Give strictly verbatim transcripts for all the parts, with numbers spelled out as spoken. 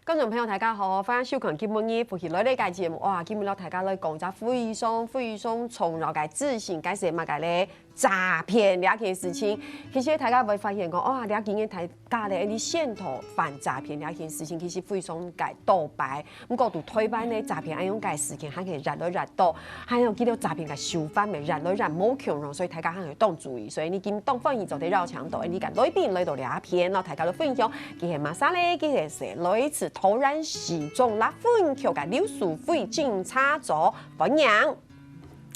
觀眾朋友，大家好，歡迎收看今晡日福氣來了个節目。哇，今晡日摎大家來講一隻非常非常重要个資訊，該係麼个咧？詐騙這件事情。其實大家會發現講，哇，這幾年大家咧，你線頭犯詐騙這件事情，其實非常个多擺。毋過，在台灣呢，詐騙恁樣个事情還係越來越多，還有這个詐騙个手法也越來越無共樣，所以大家還係當注意。所以你今當歡迎做得邀請到，你个來賓來到這片，摎大家來分享。 佢係麼儕咧？佢係來自桃園市中壢分局个劉淑妃偵查組，歡迎。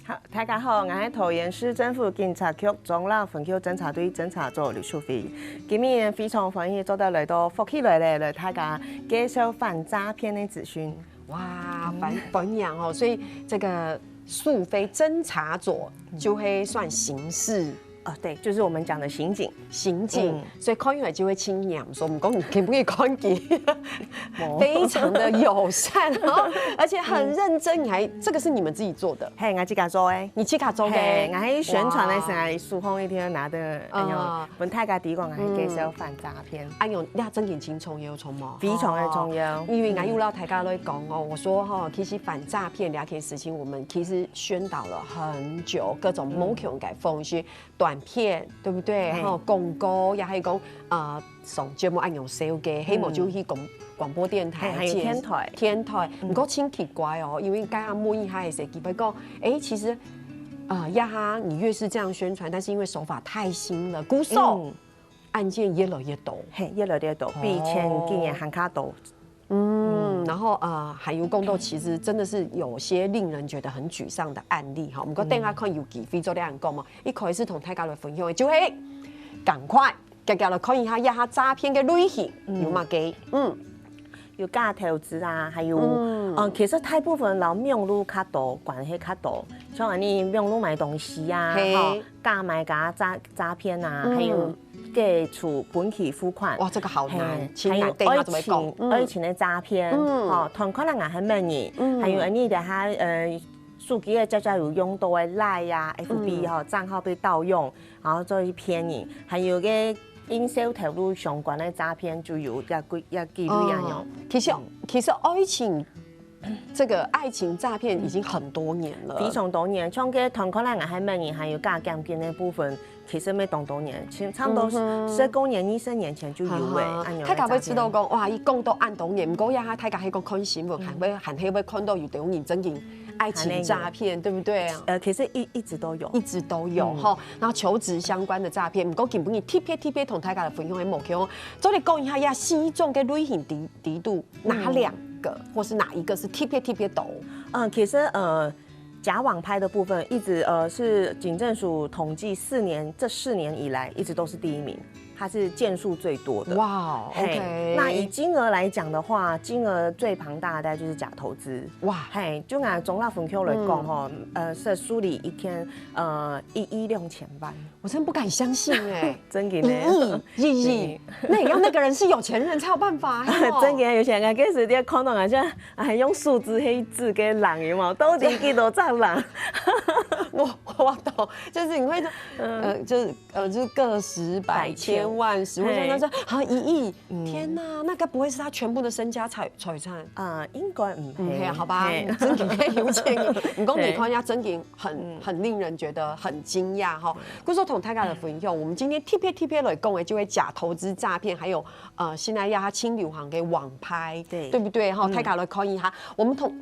好，大家好，𠊎係桃園市政府警察局中壢分局偵查隊偵查組劉淑妃。今日非常歡喜做得來到福氣來了，來大家介紹反詐騙个資訊。哇，歡歡迎哦！所以這个淑妃偵查組就會算刑事哦，對，就是我們講的刑警。刑警，所以看起來就會輕嚴，所以毋講你可不可以看佢，非常的友善哦，而且很認真。你還這个是你們自己做的？嘿，𠊎自家做个。你自家做个？嘿，𠊎還宣傳个時候，手上一定要拿著，哎呦，分大家知講，𠊎還介紹反詐騙。哎呦，那正經真重要，重要，非常的重要。因為𠊎有摎大家來講哦，我說哈，其實反詐騙這件事情，我們其實宣導了很久，各種無共个方式。 短片，對不對？吼，廣告，也還有講，呃，上節目恁樣紹介，希望就去廣廣播電台、還有電台，電台。毋過真奇怪哦，因為剛剛問一下也是基本講，哎，其實，啊，呀哈，你越是這樣宣傳，但是因為手法太新了，故所案件越來越多，嘿，越來越多，比前幾年還較多。 嗯，然後呃，還有講到其實真的是有些令人覺得很沮喪的案例哈。毋過等下看有機會做恁樣講嘛，一開始同大家來分享的就係趕快，大家來看一下這下詐騙个類型有麼个。嗯，有假投資啊，還有，嗯，其實大部分摎網路較多，關係較多，像恁樣網路買東西啊，吼，假買假詐詐騙啊，還有 假出分期付款。哇，這個好難，還有愛情，愛情个詐騙，吼，同款人也係乜人，還有恁樣个哈，呃，手機个常常有用到个Line啊、F B吼，帳號被盜用，然後再去騙人，還有个營銷頭路相關个詐騙，就有一幾一幾類恁樣。其實其實愛情 這個愛情詐騙已經很多年了，非常多年，像該同款人也係乜人，還有假檢金个部分，其實也當多年，差不多十多年、二十年前就有了。大家會知道講，哇，佢講到恁多年，毋過呀，大家還講看新聞，還會還係會看到有兜人正經愛情詐騙，對不對啊？呃，其實一一直都有，一直都有哈。然後求職相關的詐騙，毋過今晡日特別特別同大家來分享个目標，做得講一下呀，四種个類型底底肚 哪兩個，或是哪一個是特別特別多？嗯，其實呃，假網拍的部分一直呃是警政署統計四年，這四年以來一直都是第一名，它是件數最多的。哇，OK。那以金額來講的話，金額最龐大的大概就是假投資。哇，嘿，就拿中壢分局來講吼，呃，是受理一天呃一億六千萬。 我真不敢相信哎，真个呢，一億，一億，那也要那個人是有錢人才有辦法。真个，有錢人開始在看到好像還用數字黑字給人有無？到底幾多隻人？我我懂，就是你會呃，就是呃，就是個十、百、千、萬、十，我想到說啊，一億，天哪，那該不會是他全部的身家財財產？啊，應該毋係，好吧，真个有錢，你講你看人家真个 很很令人覺得很驚訝哈。故所同大家來分享，我們今天特別特別來講的，就係假投資詐騙，還有呃，現在呀，它新流行个網拍，對，對不對？哈，大家來看一下，我們同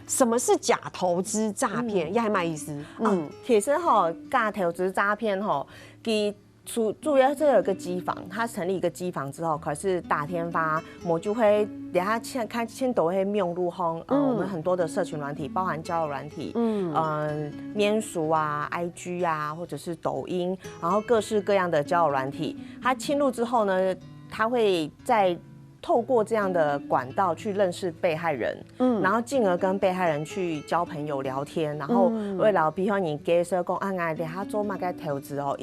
什麼是假投資詐騙，也還蠻意思。嗯，其實吼，假投資詐騙吼，佢 主主要是有個機房，他成立一個機房之後，開始打電話，我就會等下先看先都會網路上，呃，我們很多的社群軟體，包含交友軟體，嗯，呃，面書啊、I G啊，或者是抖音，然後各式各樣的交友軟體，他侵入之後呢，他會在透過這樣的管道去認識被害人，嗯，然後進而跟被害人去交朋友聊天，然後為了比方你介紹講啊，𠊎等下做麼个投資哦，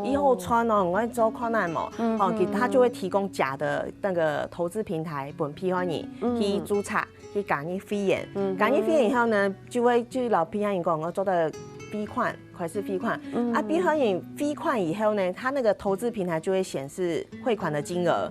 以以後賺哦，我做看難無，哦，佢他就會提供假的那個投資平台，分比方你去註冊，去加入會員，加入會員以後呢，就會就老比方你講，我做得匯款，開始匯款。啊，被害人匯款以後呢，他那個投資平台就會顯示匯款的金額。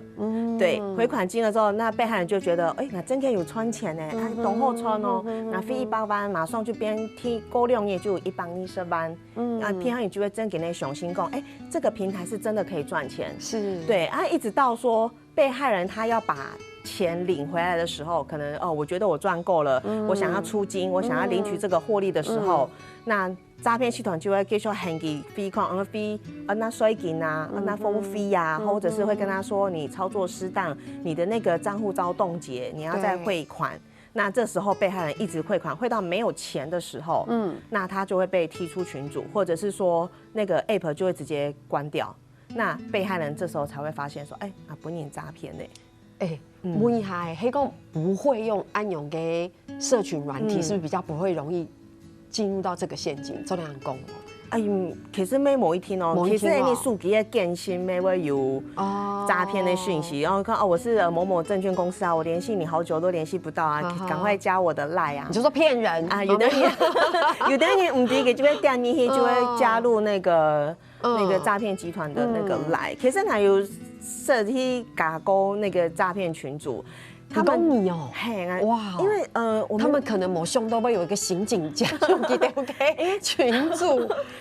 對，匯款金額之後，那被害人就覺得，哎，那真的有賺錢呢，啊，當好賺哦，那匯一百萬，馬上就變，過兩日就有一百二十萬。啊，被害人就會真正的相信講，哎，這個平台是真的可以賺錢。是，对，啊，一直到说被害人他要把钱领回来的时候，可能哦，我觉得我赚够了，我想要出金，我想要领取这个获利的时候，那诈骗系统就会继续喊给汇款，呃，汇，呃，那税金啊，呃，那服务费啊，或者是会跟他说你操作失当，你的那个账户遭冻结，你要再汇款。那这时候被害人一直汇款，汇到没有钱的时候，嗯，那他就会被踢出群组，或者是说那个 app 就会直接关掉。那被害人这时候才会发现说，哎，啊，分人诈骗呢。哎，问一下，哎，黑工不会用安永给社群软体，是不是比较不会容易进入到这个陷阱？做那样讲哦。哎，其实没某一天哦，某一天哦其实你手机的更新没会有哦诈骗的讯息，然后看哦，我是呃某某证券公司啊，我联系你好久都联系不到啊，啊哈赶快加我的 Line 啊你。就说骗人啊，有的人，有的人唔知个就会点进去，就会加入那个、嗯那个诈骗集团的那个 Line。其实还有设计架构那个诈骗群组，他们你哦，嘿，哇因为呃，我们他们可能某凶都会有一个刑警加入给 OK 群组，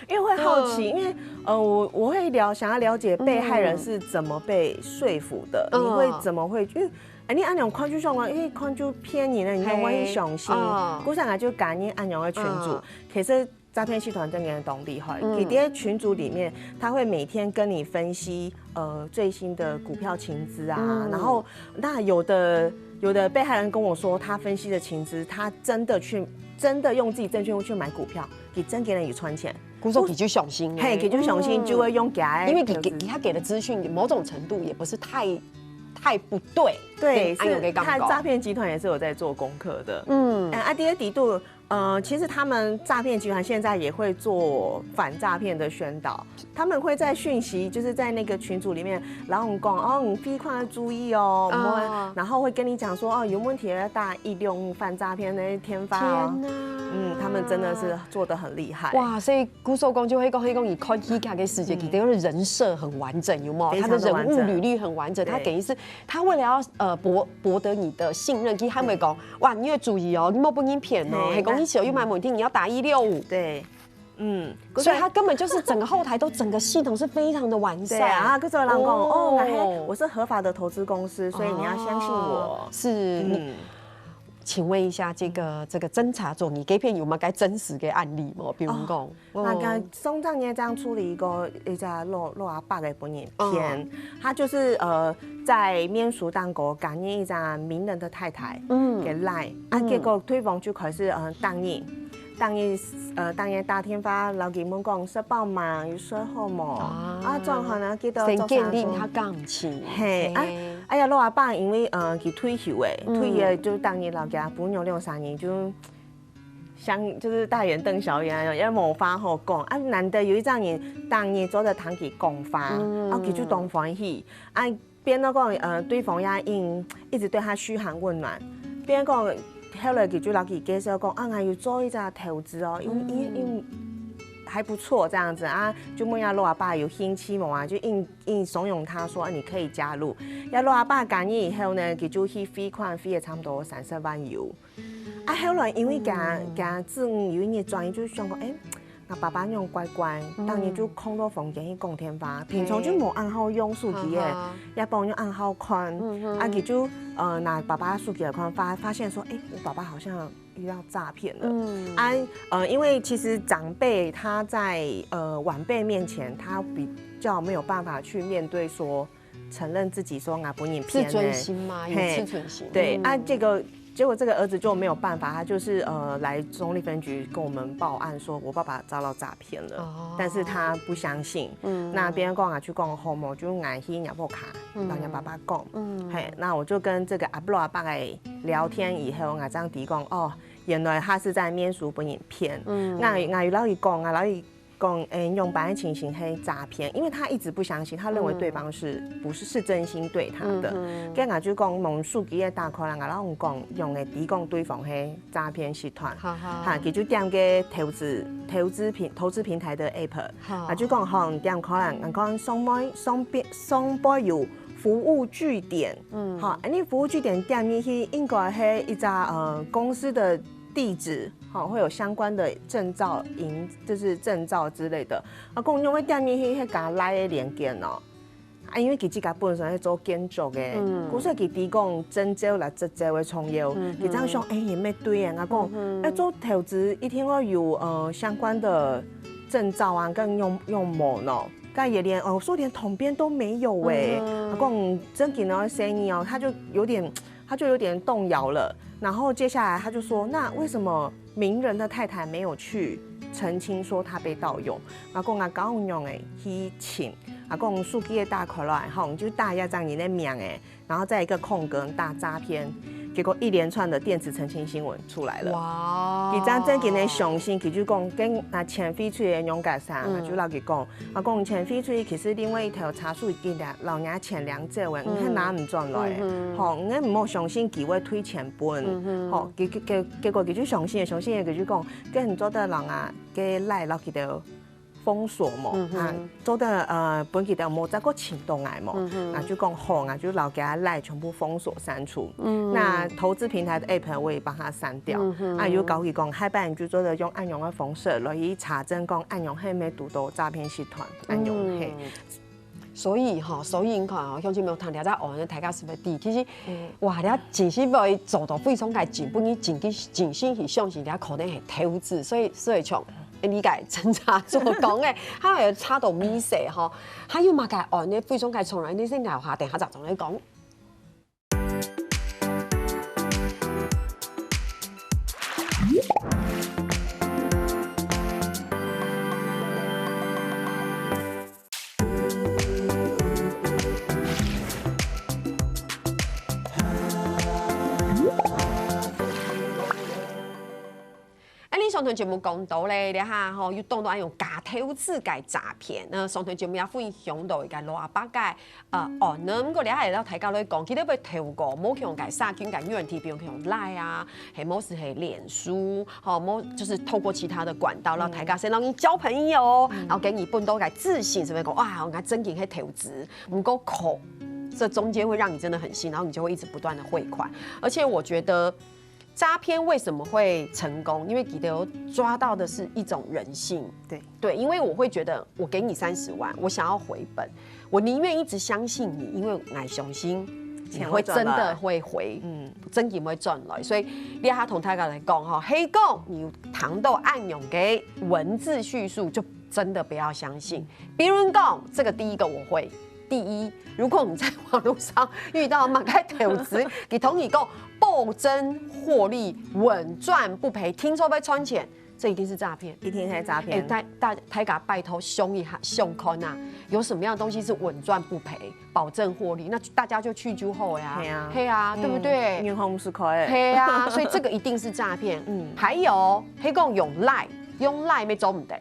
因为会好奇，因为呃，我我会了想要了解被害人是怎么被说服的，嗯你会怎么会因为。哎，你按那种看就像啊，因为看就骗你了，你嘿我也相信嗯，故事啊就感应按那个群组嗯，其实诈骗集团真的很厉害，嗯你在群组里面，他会每天跟你分析呃最新的股票情资啊，嗯然后那有的有的被害人跟我说，他分析的情资，他真的去真的用自己证券户去买股票，给真给人有赚钱，故所比较小心欸，嘿，给就相信就会用给他，因为给给给他给的资讯某种程度也不是太太不对，对，哎有给是他刚刚诈骗集团也是有在做功课的，嗯嗯，啊，第二底度。呃，其实他们诈骗集团现在也会做反诈骗的宣导，他们会在讯息，就是在那个群组里面，然后讲哦，你汇款要注意哦，我们啊然后会跟你讲说哦，有问题要打一六五反诈骗的电话哦。天哪，嗯，他们真的是做的很厉害。哇，所以故所讲就会讲，会讲你看起来的世界，嗯其实就是人设很完整，有没有？非他的人物常的完整履历很完整，他对等于是他为了要呃博博得你的信任，其实他会讲，哇，你要注意哦，你莫被人骗哦，嘿还讲你手机买问题，你要打一六五。对，嗯，所以他根本就是整个后台都整个系统是非常的完善。对啊，可是人讲哦，哎，我是合法的投资公司，所以你要相信我。是，你嗯，请问一下，这个这个侦查组，你这片有没有该真实的案例吗？比如讲，那个哦上个月这样处理一个一个老老阿伯个分人骗，他就是呃在面书当中感应一个名人的太太，嗯给 Line，啊，结果对方就开始呃答应，答应呃答应打电话，然后给问讲食饱吗？有睡好无？啊，状况呢，记得先做啥做建立他感情，嘿，啊，哎呀，老阿伯因为呃佢退休诶，退休就当然老家不用两三年就像就是大眼瞪小眼啊，也无话好讲啊。难得有一张人当然做得听佢讲话，啊，佢就当欢喜啊。变到讲呃，对方也应一直对他嘘寒问暖，变讲后来佢就老给介绍讲啊，俺有做一只投资哦，因因因。还不错这样子啊，就问下老阿伯有兴趣无啊，就硬硬怂恿他说，哎，你可以加入。要老阿伯加入以后呢，佢就去汇款，汇了差不多三十万有。啊，后来因为佢佢子女有一日转移，就想讲，哎，那爸爸那种乖乖，当然就空到房间去讲电话，平常就无按好用手机耶，也帮用按好看，啊，佢就呃拿爸爸手机来看，发发现说，哎，我爸爸好像遇到诈骗了。嗯，啊，呃，因为其实长辈他在呃晚辈面前，他比较没有办法去面对说承认自己说啊，不你自骗的。尊心嘛，有嘿自尊心。对，嗯啊，这个结果这个儿子就没有办法，他就是呃来中立分局跟我们报案说，我爸爸遭到诈骗了，哦但是他不相信。嗯那别人讲啊，去讲好无，就俺去人家屋下，嗯让人家爸爸讲。嗯嘿，那我就跟这个阿布罗阿爸哎聊天以后，我这样提供哦，原来他是在面书分人骗。嗯那那有老一讲啊，老一講，誒，仰般个情形係詐騙，因為他一直不相信，他認為對方是、不是，是真心對他的。跟我就講，問手機个打開來，我摎講，用个抵講對方係詐騙集團。哈，佢就點个投資投資平投資平台的 app，啊，就講吼，你點開來，你看上面上邊上背有服務據點，嗯，好，恁呢服務據點點入去，應該係一隻呃公司的地址，好，會有相關的證照，營就是證照之類的。啊，講用个點入去，係加LINE个連結哦。啊，因為佢自家本身係做建築个，故所佢提供徵招啦、執照个重要。佢正想，哎，也沒對啊，我講，哎，做投資一定要有呃相關的證照啊，跟用用無喏，該也連哦，說連統編都沒有哎，我講真緊哦，生意哦，他就有點他就有點动摇了。然後接下來他就說，那為什麼名人的太太沒有去澄清說他被盗用？啊，講啊，教用誒，去請，啊，講手機个打開來，吼，你就打一下張你的名誒，然後再一個空格打詐騙，結果一連串的電子澄清新聞出來了。哇！佢正正經个相信，佢就講，跟啊錢飛出去个勇敢三，就摎佢講，啊，講錢飛出去，其實另外一條查數已經了，老娘錢兩兆誒，你還拿毋轉來誒，吼，你毋好相信佢會退錢分，吼，結結結結果佢就相信，相信佢就講，跟你做得人啊，个LINE摎佢兜封鎖嘛，啊，做得呃分佢兜無再過尋到𠊎嘛，啊就講好，啊就摎佢个LINE全部封鎖刪除。那投資平台的 app 我也幫他刪掉，啊又教佢講，下擺你就做得用恁樣个方式來去查證講恁樣係毋係堵到詐騙集團，恁樣係。所以吼，所以你看吼，鄉親朋友聽這隻案例，大家是毋是知？其實，哇，你真係愛做到非常个進步，你真个真心去相信，你可能係投資，所以所以像你个偵查所講个，佢會查到尾細吼，還有麼个案例非常个重要，你先聊下，等下再轉來講。 哎，你上段節目講到咧，這下吼又講到恁樣假投資个詐騙，那上段節目也分享到一個老阿伯个呃案呢，毋過這下也摎大家來講，其實會透過無共个社群个軟體，比如像LINE啊，係無係係臉書，吼，無就是透過其他的管道，讓大家先讓你交朋友，然後給你更多个自信，是不是講哇，我真經係投資，毋過靠這中間會讓你真的很信，然後你就會一直不斷的匯款，而且我覺得 詐騙為什麼會成功？因為佢兜有抓到的是一種人性。對。對，因為我會覺得，我給你三十萬，我想要回本，我寧願一直相信你，因為𠊎相信你會真的會回，錢會轉來。嗯，真的會轉來。所以，這下同大家來講吼，係講你有聽到恁樣个文字敘述，就真的不要相信。比如講，這個第一個我會，第一，如果你在網路上遇到麼个投資，佢同你講， 保證獲利，穩賺不賠，聽說會賺錢，這一定是詐騙。一定係詐騙。哎，大大大家拜託想一下，想看啊，有什麼樣的東西是穩賺不賠，保證獲利？那大家就去就好呀。係啊。係啊，對不對？銀行毋使開。係啊，所以這個一定是詐騙。嗯，還有，係講用LINE，用LINE也做毋得。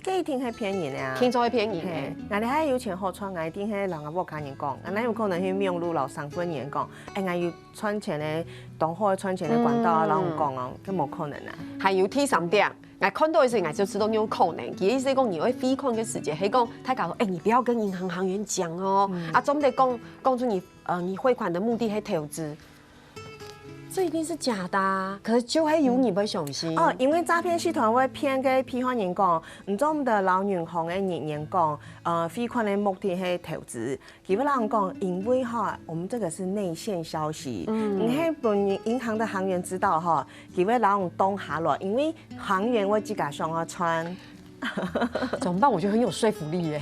這一定係騙人个啊。聽說係騙人个。係，𠊎兜還有錢好賺，𠊎一定係摎𠊎屋下人講，啊，哪有可能去網路摎生份人講，哎，𠊎有賺錢个，當好个賺錢个管道啊，摎你講哦，這無可能啊。還有第三點，𠊎看到个時，𠊎就知道有可能。佢意思講，你會匯款个時節，係講，他講，哎，你不要跟銀行行員講哦，啊，總得講講出你，呃，你匯款的目的係投資。 這一定是假的啊，可是就會有人會相信。哦，因為詐騙集團會騙个被害人講，你做毋得摎銀行个人員講，呃，匯款个目的係投資。佢會摎人講，因為哈，我們這個是內線消息，你係分銀行的行員知道哈，佢會摎人擋下來，因為行員會自家想要賺。 怎麼辦？我覺得很有說服力耶。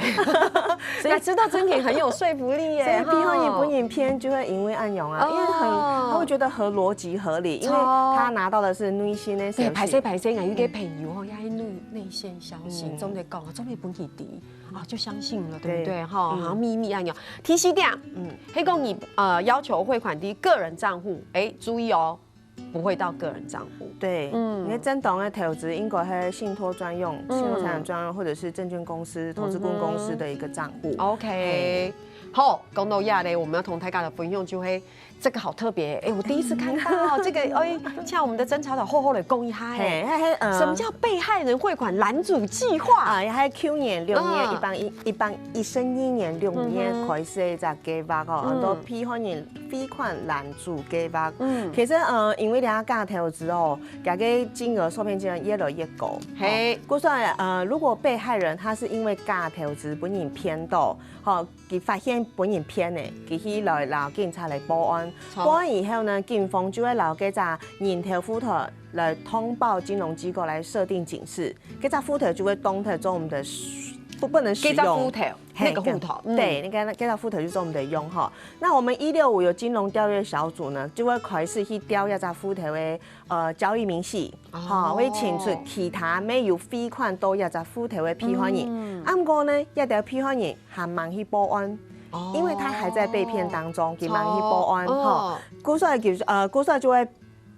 所以知道真品很有說服力耶，所以被害人哈。本人騙就會因為恁樣啊，哦。因為很，他會覺得合邏輯合理，因為他拿到的是內線的消息。對，歹勢歹勢，𠊎有個朋友吼，也係內內線消息，嗯。總得講，總得分佢知，啊，就相信了，對不對？對。哈，嗯。好像祕密恁樣。第四點，嗯。係講你，呃，要求匯款到個人帳戶，哎，注意哦，不會到個人帳戶。對，嗯因為正當个投資應該係信託專用、信託財產專用或者是證券公司、投資顧問公司的一個帳戶。 OK，好，講到這咧，我們要同大家的分享就係這個好特別，哎，我第一次看到這個，哎，像我們的偵查的厚厚的公益哈，嘿，嘿嘿，呃什麼叫被害人匯款攔阻計劃？啊，也係舊年六月，嗯一百一一百一十二年六月開始的一隻計劃哦，嗯很多被害人匯款攔阻計劃。嗯其實呃，因為這假投資哦，這個金額受騙金額越來越高。嘿故所呃，如果被害人他是因為假投資被人騙到，好，佢發現被人騙了，佢去來摎警察來報案。好報案以後呢，警方就會摎這隻人頭戶頭來通報金融機構來設定警示，這隻戶頭就會當作做我們的不不能使用。這隻戶頭，嘿那個戶頭，嗯對，那個那個戶頭就做我們的用哈。那我們一六五有金融調閱小組呢，就會開始去調這隻戶頭的呃交易明細，哦哈，會清楚其他沒有匯款到這隻戶頭的被害人。嗯啊，毋過呢，這條被害人還吂去報案，哦因為他還在被騙當中，佢吂去報案哈。哦故所就呃，故所就會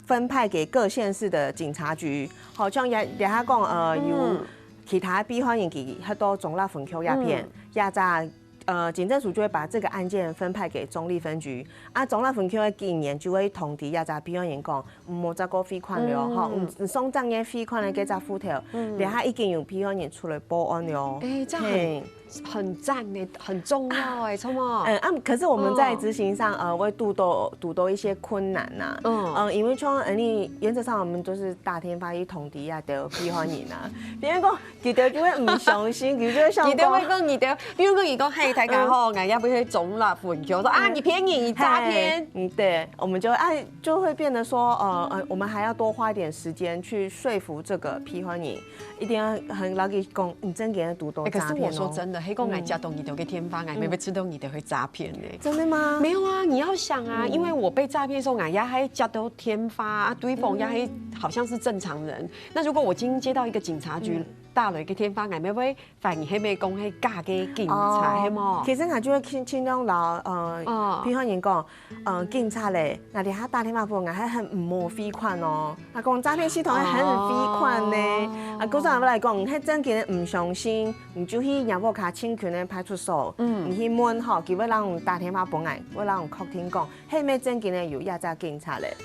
分派給各縣市的警察局，好，像這這下講呃有嗯其他被害人佢去到中壢分局這片，這隻呃警政署就會把這個案件分派給中壢分局，啊，中壢分局的警員就會通知這隻被害人講，毋好再過匯款了，吼，嗯，上隻月匯款的這隻戶頭，這下已經有被害人出來報案了。哎，這樣很嘿很讚呢，很重要哎，聰明。嗯，啊，可是我們在執行上，呃，會堵到堵到一些困難呐。嗯嗯，因為像呃，你原則上我們都是打電話去通知啊，都被害人啊。別人講，佢兜就會毋相信，佢就會想講佢兜會講，佢兜，比如講，佢講，嘿，大家好，𠊎也不會中了，分局說啊，你騙人，你詐騙。嗯，對，我們就哎就會變得說，呃呃，我們還要多花一點時間去說服這個被害人，一定要很老實講，你真給他堵到哎，可是詐騙哦。我說真的，嘿，講𠊎接到你兜个電話，𠊎没有知道你兜會詐騙呢。真的嗎？没有啊，你要想啊，因为我被诈骗的时候，俺也还接到电话啊，对方也还好像是正常人。那如果我今天接到一个警察局打来一个电话，俺会不会反应？还没讲，还假个警察，哦还冇？其實我就會盡盡量老呃，哦比方人講，呃，警察咧，那你他打電話過來，還很無飛款哦。啊，講詐騙系統還很飛款呢。啊，故所我來講，你還真个毋相信，你就去若屋下親近的派出所，嗯，你去問吼，佢會讓你打電話過來，會讓你確定講，係毋係真个有壓榨警察咧。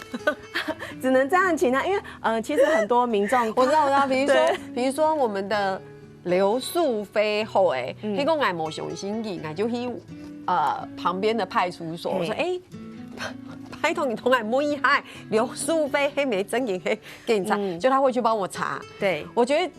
只能這樣請他，因為呃，其實很多民眾我知道，我知道。比如说對，比如说我们的刘素飞后，哎，嗯结果俺没相信你，俺就去呃旁边的派出所，我说，哎，拜托你同俺摸一下，刘素飞黑没真个黑警察，嗯就他会去帮我查。对，我觉得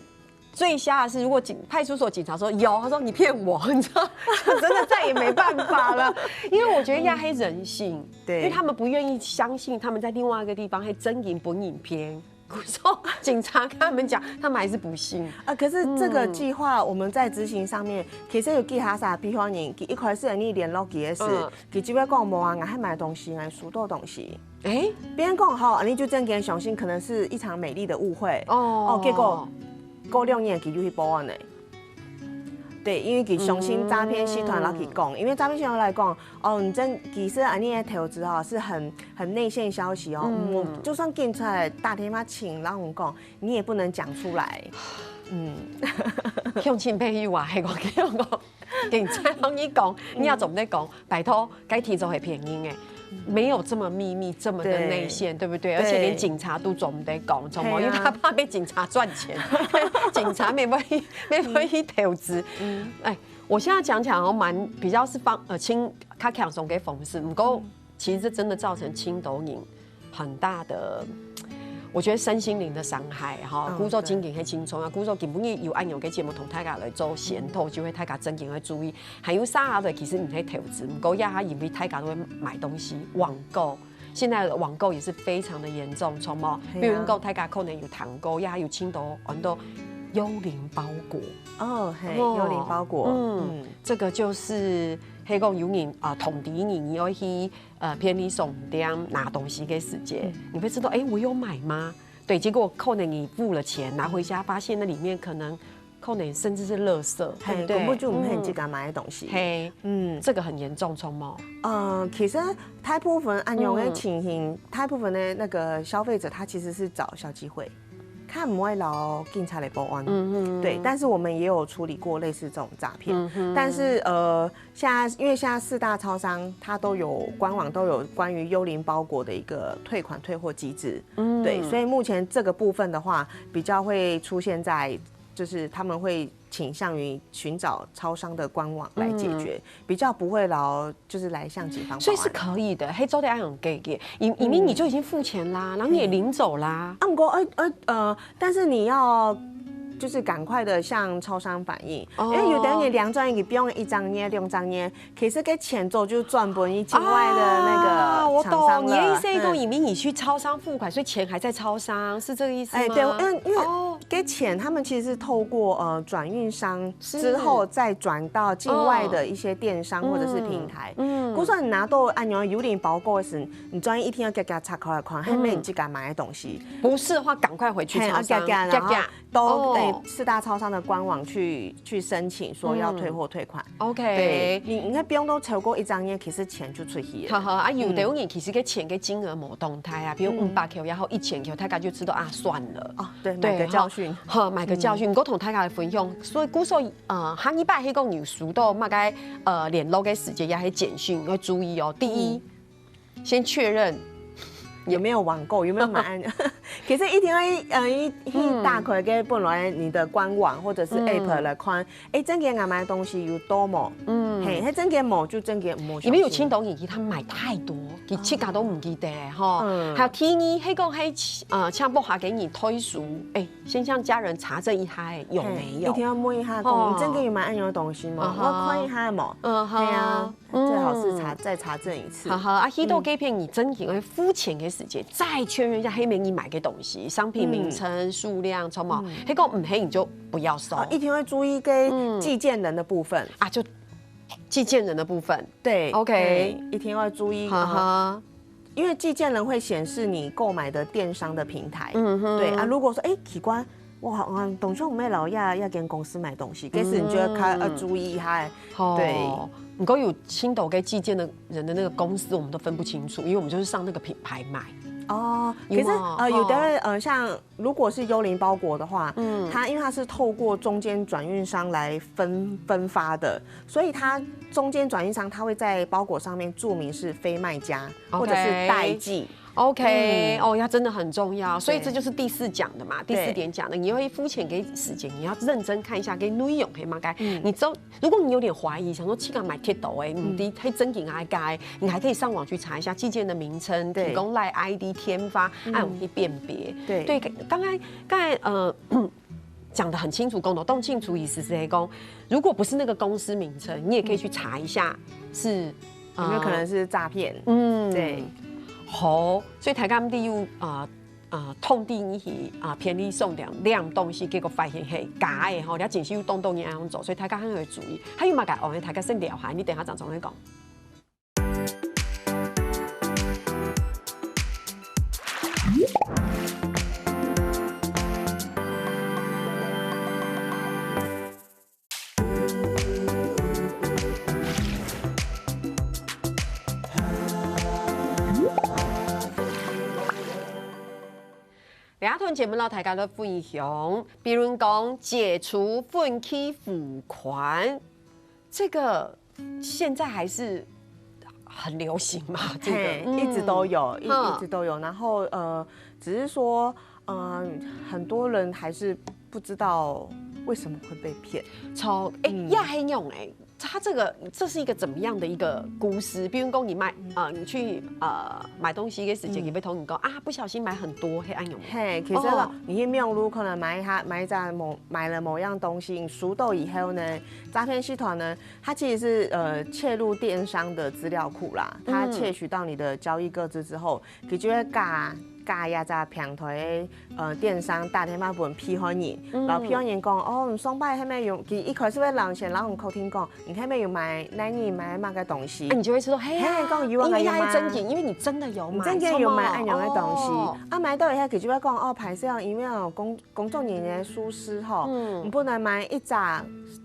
最瞎的是，如果警派出所警察说有，他说你骗我，你知道，就真的再也没办法了。因为我觉得压黑人性，对因为他们不愿意相信他们在另外一个地方还真银本影片。我说警察跟他们讲，他们还是不信。啊，可是這個計劃我們在執行上面，其實有幾下啥，比方你一開始你聯絡佢个時，嗯佢就會講無啊，𠊎還買東西，𠊎收到東西。哎，別人講吼，你就真个相信可能是一場美麗的誤會。哦哦，結果過兩年佢就去報案了。對，因為佢相信詐騙集團，然後佢講，因為詐騙集團來講，哦，你真其實啊，你的投資哈是很很內線消息哦，嗯我就算警察打電話請，然後我講，你也不能講出來。嗯，鄉親朋友啊，还讲，还讲，警察同你讲，你要怎么在讲？拜托，该提早还便宜哎，没有这么秘密，这么的对内线，对不对？对而且连警察都总得讲，怎么？对啊因为他怕被警察赚钱，警察没办法，没办法投资。哎，我现在讲起来好像蛮比较是方呃轻，较轻松个方式，不过其实这真的造成青岛人很大的。我觉得身心灵的伤害哈，嗯故所真个很轻松啊，故所根本有按样个节目同大家来做宣导，就会大家真个会注意。还有啥个，其实你可以投资，不过呀，因为大家都会买东西，网购。现在的网购也是非常的严重，从么？嘿啊比如讲，大家可能有听过，呀，有青岛很多幽灵包裹。哦，嘿，哦幽灵包裹，嗯嗯，这个就是黑讲有人啊，通知你，你要去呃便利商店拿东西的时间，你会知道，哎，我有买吗？对，结果可能你付了钱，拿回家发现那里面可能可能甚至是垃圾，对不对？根本就毋係自家买个东西。嘿，嗯，这个很严重，冲吗？呃，其实大部分恁样个情形，大部分的那个消费者他其实是找消基会，他不会劳警察来报案。嗯嗯，对，但是我们也有处理过类似这种诈骗，但是呃，现在因为现在四大超商它都有官网都有关于幽灵包裹的一个退款退货机制，嗯，对，所以目前这个部分的话，比较会出现在就是他们会倾向于寻找超商的官网来解决，比较不会劳就是来向警方报案。所以是可以的，黑做得恁样解决，因因为你就已经付钱啦，然后你也领走啦。啊，不过呃呃呃，但是你要就是赶快的向超商反映，因为有的人两张也不用一张捏两张捏，其实个钱早就转分你境外的那个啊，我厂商了。懂你的意思，一共嗯移民你去超商付款，所以钱还在超商，是这个意思吗？哎，对，嗯，因为哦给钱他们其实是透过呃转运商是之后再转到境外的一些电商或者是平台。嗯嗯，就算你拿到按钮有点包裹时，你专业一天要给他拆开来看，还没你自己买的东西。不是的话，赶快回去嘿超商，啊，嘎嘎然后嘎嘎都哦哎四大超商的官网去去申请说要退货退款。对 OK，你应该不用都超过一张页，其实钱就出去了。好好啊，有的人其实个钱个金额无动态啊，比如五百块也好，一千块，大家就知道啊，算了。哦，对，对买个教训。好，买个教训。我同大家来分享，所以故所呃，下一摆迄个有收到么个呃联络个时间，也系简讯，要注意哦。第一，先确认有没有网购？有没有买？其实一定要一呃一一打开个本来你的官网或者是 app 来看，哎，真个我买的东西有多么？嗯，嘿，还真个无就真个无。因为有青岛影集，他买太多，佢自家都唔记得吼。嗯还有第二，迄个迄呃，请部下给你推赎，哎，先向家人查证一下，哎，有没有一？定要摸一下，哦讲你真个有买按样的东西吗？嗯哼我看一下嘛。嗯哼对啊，嗯最好是查再查证一次。好好啊，去到该片你真情会付钱的时间，再确认一下黑面你买个东西，商品名称、数量，什么，黑个唔黑你就不要收哦，一定要注意跟寄件人的部分。啊，就寄件人的部分。对 OK 对一定要注意。哈哦哈，因为寄件人会显示你购买的电商的平台。嗯哼对啊，如果说哎奇怪，哇，我东西我没老亚亚间公司买东西，其实你就要开要注意一下。好对。不过有青岛给寄件的人的那个公司，我们都分不清楚，因为我们就是上那个品牌买。哦，可是有吗呃，有的哦人呃，像如果是幽灵包裹的话，嗯，它因为它是透过中间转运商来分分发的，所以它中间转运商它会在包裹上面注明是非卖家 OK 或者是代寄。 OK，、嗯哦，它真的很重要，所以这就是第四讲的嘛，第四点讲的，你要付钱给时间，你要认真看一下跟内容可以吗？该、你知道，如果你有点怀疑，想说这个买贴斗哎，你的黑真紧还该，你还可以上网去查一下寄件的名称，对提供 Line ID 天发，哎、我们可以辨别。对对，刚刚刚才呃讲的很清楚，讲得动清楚，意思是讲，如果不是那个公司名称，你也可以去查一下是有没有可能是诈骗？嗯对，好，所以大家毋知有啊啊，通知你去啊，便利商店领东西，结果发现嘿假的吼，你真是有当多人恁样做，所以大家很要注意。还有嘛个，哦，大家先聊下，你等下张总来讲。 两段节目呢，大家都分享，比如讲解除分期付款，这个现在还是很流行嘛？这个、嘿，嗯一直都有，一嗯一直都有。然后呃，只是说，嗯、很多人还是不知道为什么会被骗。从哎嗯呀，很勇哎，他这个这是一个怎么样的一个故事？比如讲你买啊、你去呃买东西的时间，你被同你讲啊，不小心买很多黑暗勇。嘿，其实哦你去网络可能买一下买一家某买了某样东西，你收到以后呢，诈骗集团呢，它其实是呃窃入电商的资料库啦，它窃取到你的交易个资之后，佢就会假假一隻平台个呃電商打電話分被害人，然後被害人講，哦，你上擺係毋係有，佢一開始會摎先摎你確定講，你係毋係有買，哪日買麼个東西？啊，你就會說，嘿呀，嘿講有啊因為他有啊是正經，因為你真的有買，你正經有買恁樣个東西哦，啊，買到以後佢就會講，哦，歹勢哦，因為哦工工作人員疏失吼，嗯你不能買一隻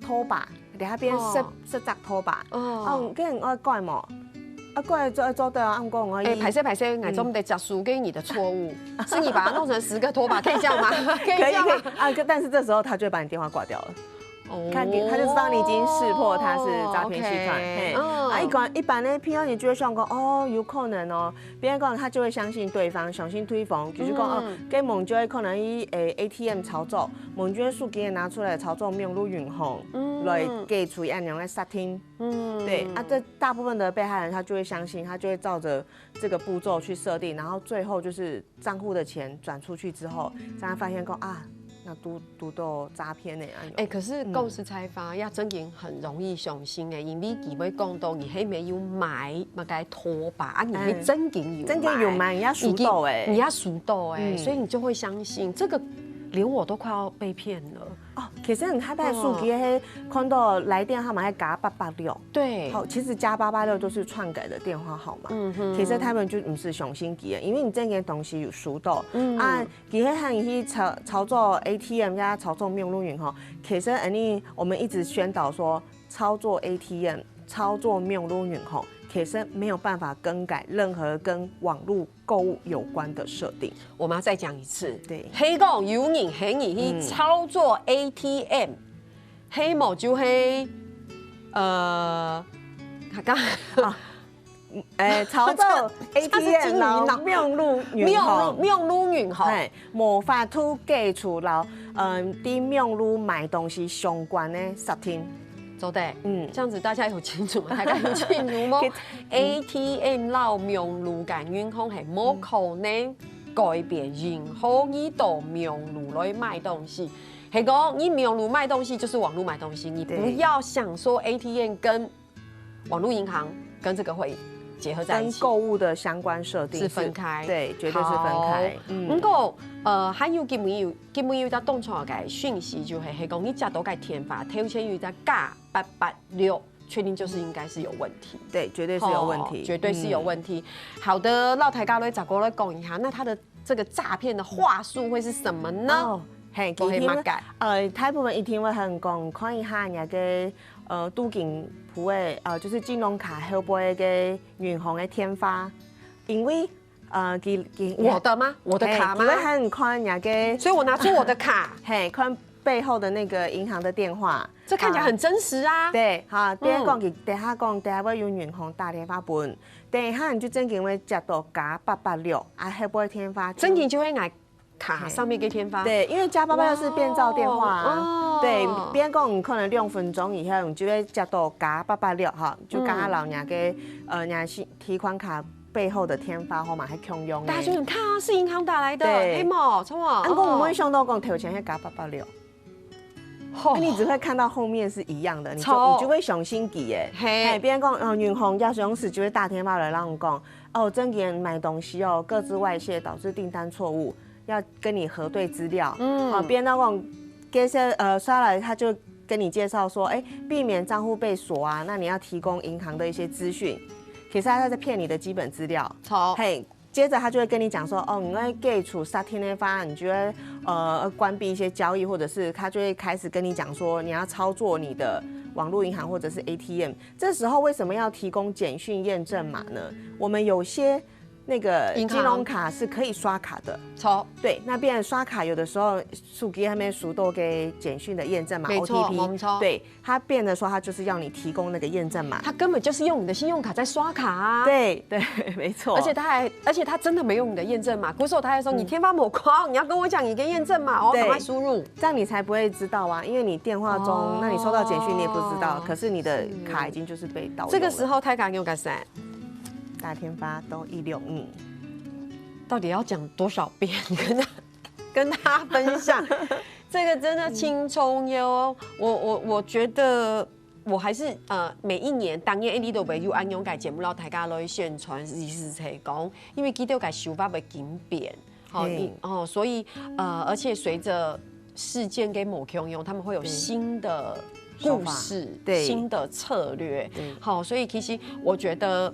拖把，你那邊十哦十隻拖把，哦哦，你跟我改無？啊，改做做得啊，啊，毋過我哎，歹勢歹勢，𠊎做毋得接受，這是你的錯誤，是你把它弄成十個拖把，可以這樣嗎？可以可以可以這樣嗎？啊，可但是這時候他就會把你電話掛掉了。哦看你，他就知道你已經識破他是詐騙集團，OK，嘿，嗯啊，一般一般呢，騙人就會想講，哦，有可能哦，別人講他就會相信對方，相信對方，就是講，哦嗯，根本就會可能以誒ATM操作，我們就會手機拿出來操作網路銀行，嗯來解除恁樣个設定。嗯對啊，這大部分的被害人他就會相信，他就會照著這個步驟去設定，然後最後就是帳戶的錢轉出去之後，才發現講啊，那堵堵到詐騙呢，哎呦哎，可是講實在話，也正經很容易相信的，因為佢會講到你係毋係有買麼个拖把啊，你係正經有正經有買，人家收到哎，你也收到哎，嗯所以你就會相信，這個連我都快要被騙了。哦，其實你他在手機係看到來電號碼係加八八六，對，好，其實加八八六都是篡改的電話號碼。嗯哼其實他們就毋係相信佢个，因為你這件東西有收到，嗯啊，其實喊你去操操作ATM呀，操作網路銀行，其實恁呢我們一直宣導說，操作ATM、操作網路銀行，其實沒有辦法更改任何跟網路購物有關的設定。我們要再講一次，對係講有人喊你去操作ATM，係無就係呃，剛剛哎，操作他是金魚腦 ATM 然後網路銀行網路網路銀行，哎，無法度解除了，嗯，在網路買東西相關的設定。做得，嗯這樣子大家有清楚嗎？大家有清楚嗎給？ATM摎網路个銀行係無可能改變任何你到網路來買東西。係講你網路買東西就是網路買東西，你不對要想說ATM跟網路銀行跟這個會結合在一起。跟購物的相關設定是分開對，絕對是分開好。嗯毋過，呃，還有今晡日有今晡日有一隻當重要个訊息，就係係講你接到个電話，頭前有一隻加八八六，確定就是應該是有問題。對，絕對是有問題，哦絕對是有問題。好的，那大家來再過來講一下，那他的這個詐騙的話術會是什麼呢？哦，嘿，都係麼个一定會呃，大部分一定會喊講，看一下人家个呃，都金鋪个呃，就是金融卡後背个銀行个電話，因為呃，佢佢我的嗎？我的卡嗎嘿？佢會喊你看人家个，所以我拿出我的卡，嘿，看背後的那個銀行的電話，這看起來很真實啊。對，哈，等下講佢，等下講，等下會有銀行打電話分，等一下你就正經會接到加八八六，啊，後背電話就正經就會拿卡上面个電話。對，因為加八八六是變造電話啊。哦對，別人講你可能兩分鐘以後，你就會接到加八八六哈，就剛剛老娘个呃，娘是提款卡背後的電話號碼還共樣的。大家就很看啊，是銀行打來的，對係無？錯啊。啊，不過我們會哦想到講頭前係加八八六，吼那你只會看到後面是一樣的，你就錯你就會相信佢耶。嘿哎，別人講哦，銀行要是用時就會打電話來讓你講，哦，正經買東西哦，個資外洩導致訂單錯誤，要跟你核對資料。嗯哦，別人講這些呃刷來他就跟你介紹說，哎，避免帳戶被鎖啊，那你要提供銀行的一些資訊。其實他在騙你的基本資料。錯，嘿，接著他就會跟你講說，哦，你要解除設定的話，你就會呃關閉一些交易，或者是他就會開始跟你講說，你要操作你的網路銀行或者是ATM。這時候為什麼要提供簡訊驗證碼呢？我們有些那個銀行金融卡是可以刷卡的，錯，對，那變成刷卡有的時候手機還沒收到給簡訊的驗證碼沒錯， OTP，沒錯。對，他變得說他就是要你提供那個驗證碼。他根本就是用你的信用卡在刷卡啊。對對，沒錯。而且他還，而且他真的沒有你的驗證碼，可是他還說你電話無掛，你要跟我講你的驗證碼哦，對趕快輸入。這樣你才不會知道啊，因為你電話中，哦那你收到簡訊你也不知道，可是你的卡已經就是被盜用了。這個時候大家有感覺，打電話都一六五，到底要講多少遍跟他跟他分享？這個真的輕鬆喲，我我我覺得。我還是呃每一年當然一定都會有恁樣个節目，讓大家來宣傳，意思係講，因為佢兜个手法會緊變，哦，你哦，所以呃，而且随着事件跟某 Q 用，他们会有新的故事，对，新的策略。好，所以其实我觉得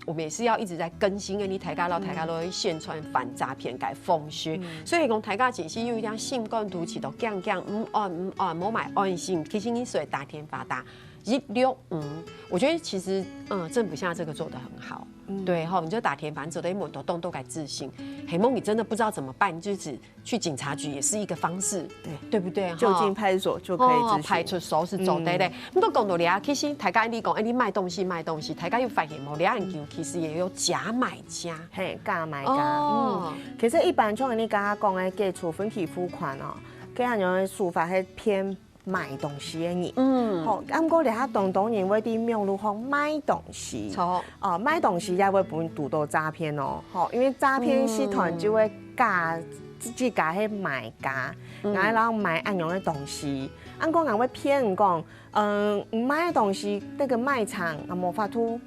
我们也是要一直在更新，跟你大家老大家都会宣传反诈骗改风险。所以讲大家其实有一点心肝肚起到讲讲，嗯，安嗯安，莫买安心。其实你随打电话打一六五，我觉得其实嗯，政府现在这个做得很好。对哈，你就打电话，你走到一门都动都改自信。黑梦，你真的不知道怎么办，你就只去警察局也是一个方式，对，对不对？就近派出所就可以哦，派出所是做得的。不过讲到这啊，其实大家你讲，哎，你卖东西卖东西，大家有发现无？两岸其实也有假买家，嘿，假买家。哦，其实一般像你刚刚讲的，解除分期付款哦，这样样的手法是骗买东西的人。嗯，好，啊，不过这下当多人会在网络上卖东西。错，哦，卖东西也会分堵到诈骗哦。好，因为诈骗集团就会假自家是买家，然后买恁样的东西。啊，讲人会骗人讲，嗯，你卖的东西那个卖场啊，没法度，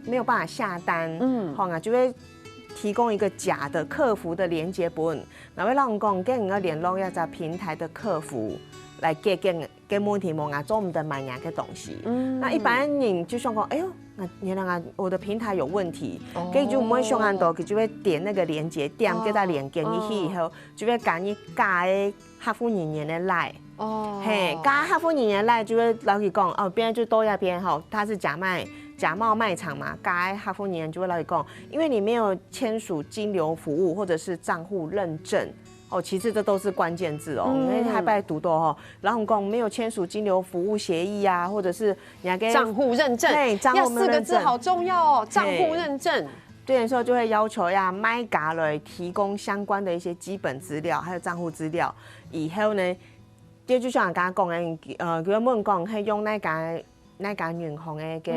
没有办法下单。嗯，好啊，就会提供一个假的客服的连接分，然后让人讲，跟你要联络一家平台的客服来解决。个问题，我啊做毋得买人个东西。嗯，那一般人就想讲，哎呦，那原来啊我的平台有问题，哦，所以就毋会想恁多，就会点那个链接，点个链接入去以后，就会揀一假个客服人员个 line。哦，嘿，假客服人员 line 就会老实讲，哦，别人就多一边吼，他是假卖假冒卖场嘛，假个客服人员就会老实讲，因为你没有签署金流服务或者是账户认证。 哦，其实这都是关键字哦，嗯，你还拜读多哦，然后讲没有签署金流服务协议啊，或者是你还给账户认证，对，账户四个字好重要哦，账户认证。对，所以就会要求呀，卖家来提供相关的一些基本资料，还有账户资料。以后呢，就就像我刚刚讲的，呃，原本讲可以用那个 那个银行个个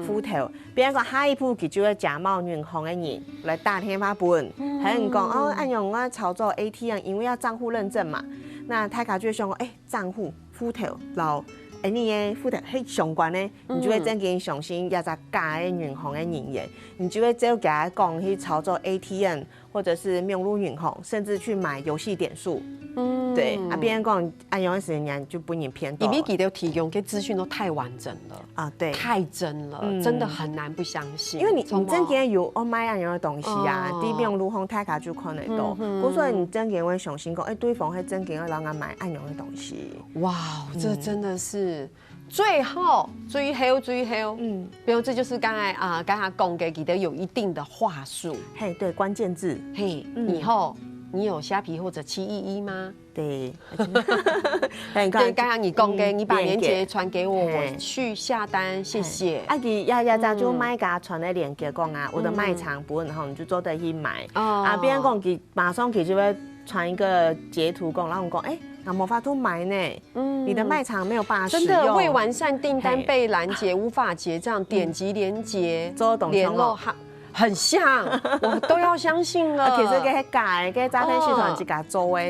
户头，比如讲下一步佢就会假冒银行个人来打电话分，还有讲哦，哎呀，我操作 A T M，因为要账户认证嘛，那大家就会想讲，哎，账户、户头，然后哎，你个户头很相关呢，你就会真正相信也是假个银行个人员，你就会照佢讲去操作 A T M。 或者是网络银行，甚至去买游戏点数。嗯，对啊，别人讲，哎，有段时间就不能骗到。因为佢兜提供个资讯都太完整了啊，对，太真了，真的很难不相信。因为你你真个有哦买恁样个东西啊，你网络上大家就看得到，故所你真个会相信讲，哎，对方会真个要让他买恁样个东西。哇，这真的是。 最后，最后，最后，嗯，比如这就是刚才啊，刚才讲个，记得有一定的话术。嘿，对，关键字。嘿，你后，你有虾皮或者七一一吗？对，对，刚刚你讲个，你把链接传给我，我去下单，谢谢。啊，佢呀呀，就卖家传个链接讲啊，我的卖场不很好，你就做得去买啊。别人讲佢马上佢就会传一个截图讲，然后讲，哎，那没法度买呢。 嗯，你的卖场没有办法使用，真的未完善订单被拦截，无法结账，点击链接，联络很很像，我都要相信了。其实个假个，个诈骗集团自家做个，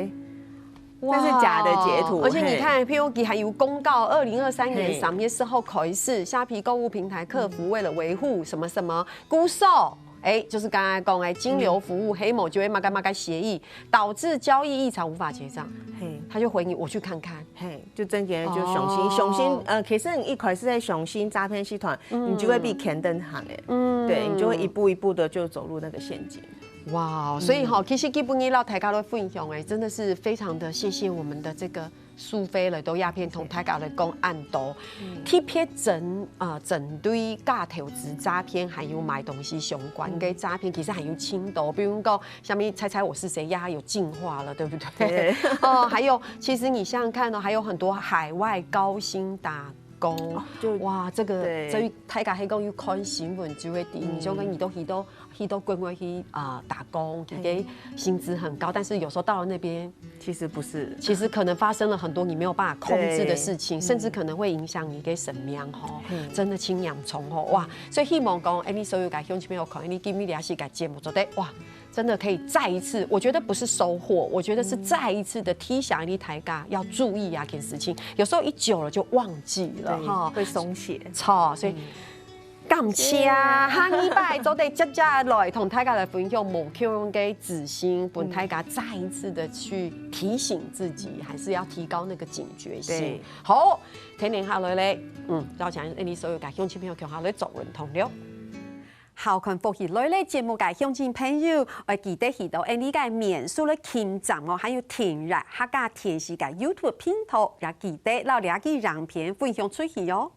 那是假的截图。而且你看，譬如佢还有公告，二零二三年三月四号开始，虾皮购物平台客服为了维护什么什么，故所，哎，就是刚刚讲哎，金流服务黑某就会嘛干嘛干协议，导致交易异常无法结账，嘿，他就回你我去看看。 嘿，就真个就相信，相信呃，其实你一开始在相信诈骗集团，你就会被骗等行哎，嗯，对，你就会一步一步的就走入那个陷阱。哇，所以哈，其实基本上老大家都分享哎，真的是非常的谢谢我们的这个苏菲了，都鸦片同大家来讲恁多，特别针啊针对假投资诈骗，还有买东西相关的诈骗，其实还有真多，比如讲。 下面猜猜我是谁呀，有进化了，对不对？哦，还有，其实你想想看哦，还有很多海外高薪打工，就哇，这个这大家还讲有看新闻就会第一，你就跟你都去到去到国外去啊打工，其实薪资很高，但是有时候到了那边，其实不是，其实可能发生了很多你没有办法控制的事情，甚至可能会影响你个生命吼，真的轻阳虫吼，哇！所以希望讲，哎，你所有个兄弟朋友看，你今日也是个节目做得哇。 真的可以再一次，我觉得不是收获，我觉得是再一次的提醒你大家要注意啊，这件事情。有时候一久了就忘记了哈，会松懈。错，所以。感謝啊，下禮拜做得接接來同大家來分享無共樣个資訊，分大家再一次的去提醒自己，還是要提高那個警覺性。對。好，天天下來咧，嗯，邀請你所有个鄉親朋友共下來做運動了。好看福氣來了節目个鄉親朋友，愛記得去到𠊎俚个面書來撳讚哦，還有訂閱客家電視个YouTube頻道，也記得摎這支影片分享出去哦。